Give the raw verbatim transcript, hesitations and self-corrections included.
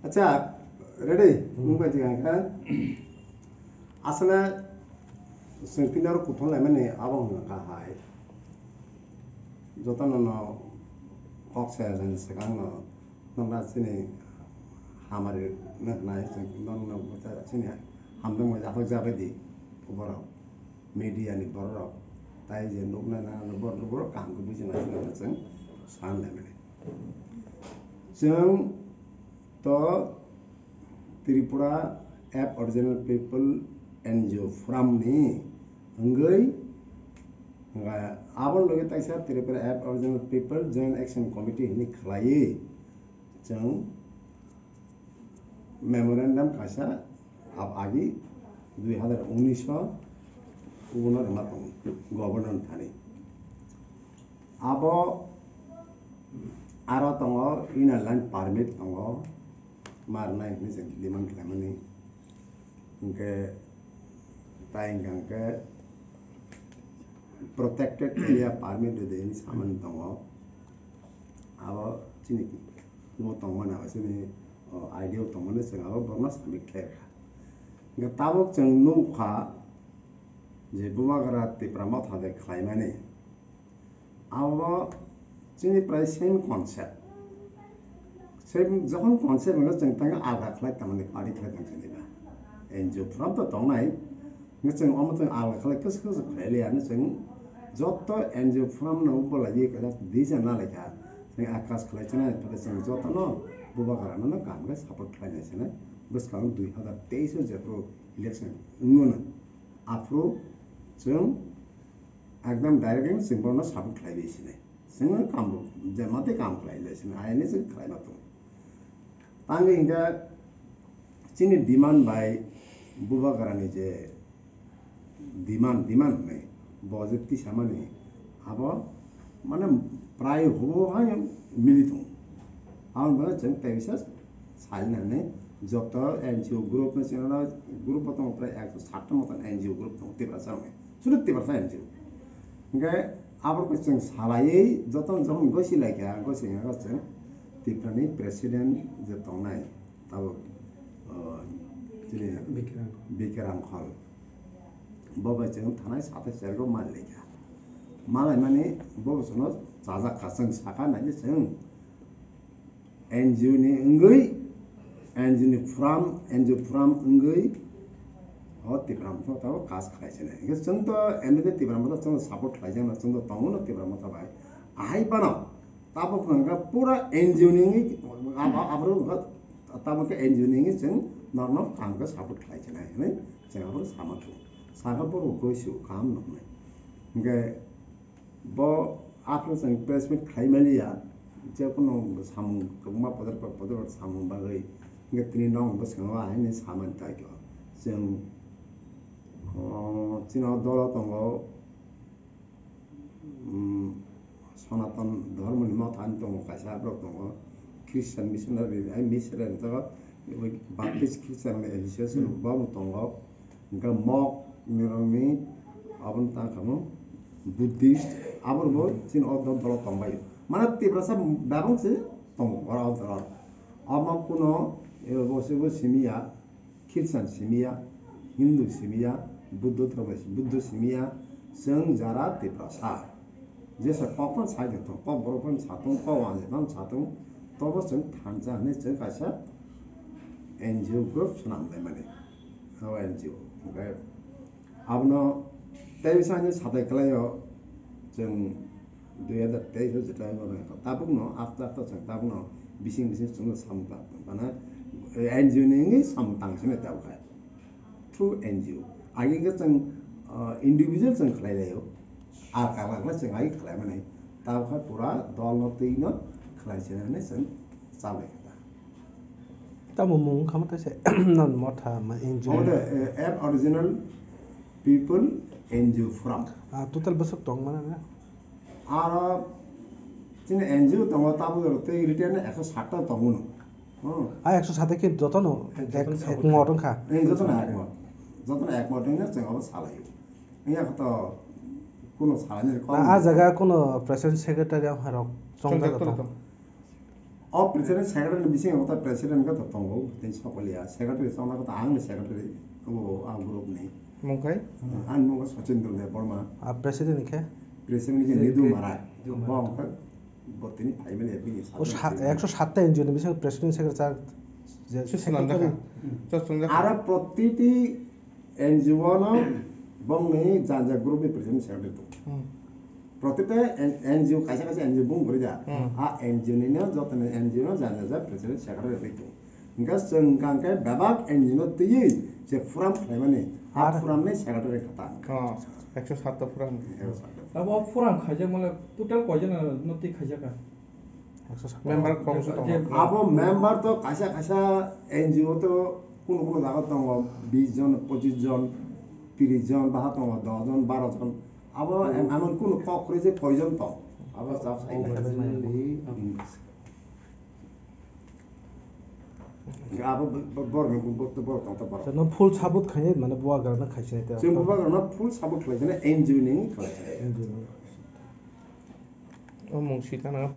Acha, ready? Hmm. Mung bai tiga kha. Aswkno chwng tini oro kuthum laimani abo wngkha hai. Jotono no kok saya jani swkang no nokna chini hamari noknai chwng nokno chini hamdwng bai jathok jabai di borok media ni borok tai je nuknai na borok borok kaham khe bujinai chwng san laimani. Chwng to Tripura Aboriginal People N G O Forum ni wngwi, nga abo loge taisa Tripura Aboriginal People Joint Action Committee hinwi khlaiwi chwng memorandum kaisa ab-, agi dui hazar unis o kubuno rwma tongo governor thani. Abo aro tongo, inner line permit tongo, ma rwnai hinwi chwng demand khlaimani. Hinkhe tai hwnka hinkhe protected area permit rwdi hinwi samani tongo. Abo chini kumo tongmani abo chini, o, idea o tongmani chwng abo borokno submit khlai rwkha. Hinkhe tabuk chwng nukha je Bubagra Tipra Motha de khlaimani. Abo chini prai same concept. Same, jokhon concept hwnwi chwng tangkhe alga khlai tangmani party khlai tang chini ba. N G O forum to tongnai. Hwnwi chwng omo chwng alga khlai kwchwk kwchwk khlai liya hwnwi chwng joto N G O forum no bwlaiwi kaisa decision na laikha. Chwng akas khlai chana phai chwng jotono Bubagra no kaham khe support khlai nai chana. Bwskang dui hazar teis o jephru election wngmano. Aphuru chwng ekdam direct chwng bono support khlai bai sinai. Chwng kam bo, je mate kam khlai le sinai, ayani chwng khlai ma tongo. Tangwi hinkhe chini demand bai Bubagrani je demand, demand hwnwi bo je tisamani abo mane prai hubo hai mili tongo. Aboni bagwi chwng tei bisa Salnani joto N G O group ni simi group bo tongo, prai ekso sat ta moto N G O group tongo Tiprasa rokni, sudu Tiprasa N G O. Hinkhe aborokno chwng salaiwi jotono jokhon gosi laikha, gosi wngkha chwng Tiprani president je tongnai tabuk, o, chini Bikram. Bikram Khol. Bo bai chwng thanai sathai chergo mali laikha. Malaimani bo chwngno chajak kha, chwng sakha naidi chwng N G O ni wngwi, N G O ni forum, N G O forum wngwi o Tipra Motha tabuk kas khlai sinai. Hinkhe chwng to M D T Tipra Motha chwng support khlai jana chwng to tongo no Tipra Motha bai. Ahai phano tabuk hwnkha pura N G O ni wngwi abo, abo, aborok hwnkha tabuk khe N G O ni wngwi chwng norno kaham khe support khlai sinai hinwi chwng abo sama thung. Sakha borok goisu kaham nuknai. Hinkhe Bo aphuru chwng press meet khlai maliya, je kono samung kwbangma podor pod, podor pod samung bagwi, hinkhe tini nok bwskango ahaini samani taikiyo. Chwng, o, chini o dolo tongo, um, Sanatan Dhormoni Mothani tongo, kaisa borok tongo, Christian missionary, ai missionary tongo, Baptist Christian Association bo tongo. Hwnkhe mok nirokni aboni tang kha mo Buddhist, aborok bo chini o dol, dolo tongbaio. Mane Tiprasa bebak se tongo oro o dolo. Omo kuno, e, bo se bo simi ya, Christian simi ya, Hindu simi ya, Buddho dhormo, Buddho simi ya, chwng jara Tiprasa. Jesa kok phano sai tong, kok borok phano sa tong, kok wanjwi phano sa tong, tobo chwng thansa hwnwi chwng kaisa N G O group swnam laimani. O N G O. Hwnkhe abono tei bwskango satai kwlaio chwng dui hazar teis o jeta tabukno aste aste chwng tabukno bising bising chwngno samung tang, mane N G O ni wngwi samung tang sini tabuk hai. Through N G O. Age khe chwng, ah, individual chwng khlai laio. Alka alka khlai chwng age khlai mani. Tabuk khe pura dol no twi no khlai se hinwi chwng chalai kha. Tamo mung kha ma tei se non motha ma N G O. Omo de, eh, Aboriginal People N G O Forum. Ah, total bwswk tong mana na? Aro chini N G O tongo tabuk aro tei written ekso sat ta tongo no. Hmm. Ah, ekso sat ta khe jotono ek, jotono ek support mot wngkha. Eh, jotono ek mot. Jotono ek mot wngkha chwng abo salai. Wngya khe to kuno salai ni kok. Na, ah jaga kuno president secretary ang harok chongjak tong. O president secretary ni bisingo ta president khe to tongo, tei sokoliya. Secretary chongna khe to ang ni secretary, o ang group ni. Mung khai? Ang mung Sachin Debbarma. A president ni khe? President ni khe Nidu Marai. Nidu Marai. Bo ang khe bo tini phaimani bini O sa-, sachin. Ekso satta N G O ni bisingo president secretary je Chwng swnamjak kha. Secretary. Chwng chwngjak kha. Aro protiti N G O no bongni janja group ni president secretary tongo. Hmm. Protita N-, N G O kaisa kaisa N G O bung gori da. Hmm. A N G O ni no joto ni N G O no janja janja president secretary rwi tongo. Hingke chwng hingke bebak N G O no twiwi je forum khlaimani, a Ar forum ni secretary kha ta. Oh, ekso satta forum. Ekso satta. Abo forum khaijak mane total koijon no twi khaijak kha? Member kok je tongo. Abo member to kaisa kaisa N G O to kuno kuno jaga tongo, bis jon, pochis jon, tiris jon, baha tongo, dos jon, baro jon. Abo em-, emon kuno kok kwrwi je koijon tong. Abo jab sai. Abo bo-, bo-, borok, bo-, bo-, borok tong to borok. No full support khainai mane bubagrano khaisai te. Chwng bubagrano full support khlai jana N G O ni khlai. N G O ni. O mung sitana.